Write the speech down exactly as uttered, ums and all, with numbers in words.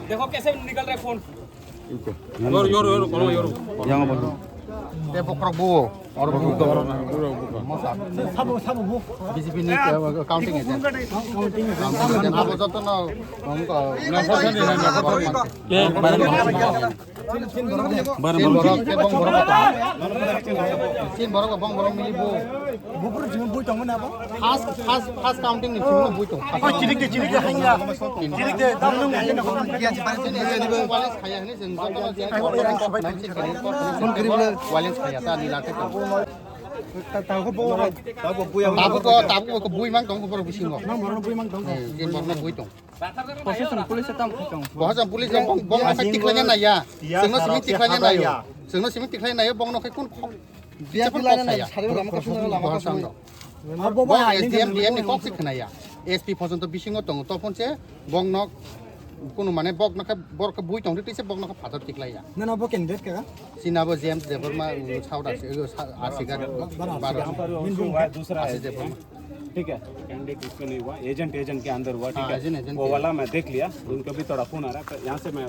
देखो कैसे निकल रहा है phone. Yor, yor, yor, kono yor. Yang apa? Te bokrok bu. Oro bu. Mosa. Sabo, sabo bu. B J P ni, eh, counting agent. Counting agent. Abo joto no, um, ko, Barang, barang. Chin borok, te bong borok. Chin borok, bong borok mili bu. Bupur jing bui tong na ba? First, first, first counting ni chini bui tong. Chirik de, chirik de hanya. Chirik de, dam nung hanya na. Violence khaya hini jeng. Phone kiri bole. Violence khaya ta ni late. Ta, ta ko bo. Tabu ko, tabu ko bui mang tong ko bor bisingo. Mang borok bui mang tong. Chin borok bui tong. Prosesan police tam khitong. Bahasa police bong bong tiklanya naya. Sengno simi tiklanya nayo. Sengno simi tiklanya nayo bong no khai kun khok. Dia pilanya na sari lama ko sungguh lama ko sungguh. Abo ba S D M D M ni kok sik khna ya. S P porjonto bisingo tongo tophon se bong no kunu mane bok no khe bor khe bui tong twi se bok no khe phator tiklai ya. Na na bo candidate ka? Sina bo James Debbarma, South Africa, Asigar. दूसरा है। ठीक है, कैंडिडेट उसमें नहीं हुआ, agent agent के अंदर हुआ। ठीक है, वो वाला मैं देख लिया, उनका भी थोड़ा फोन आ रहा है, यहाँ से मैं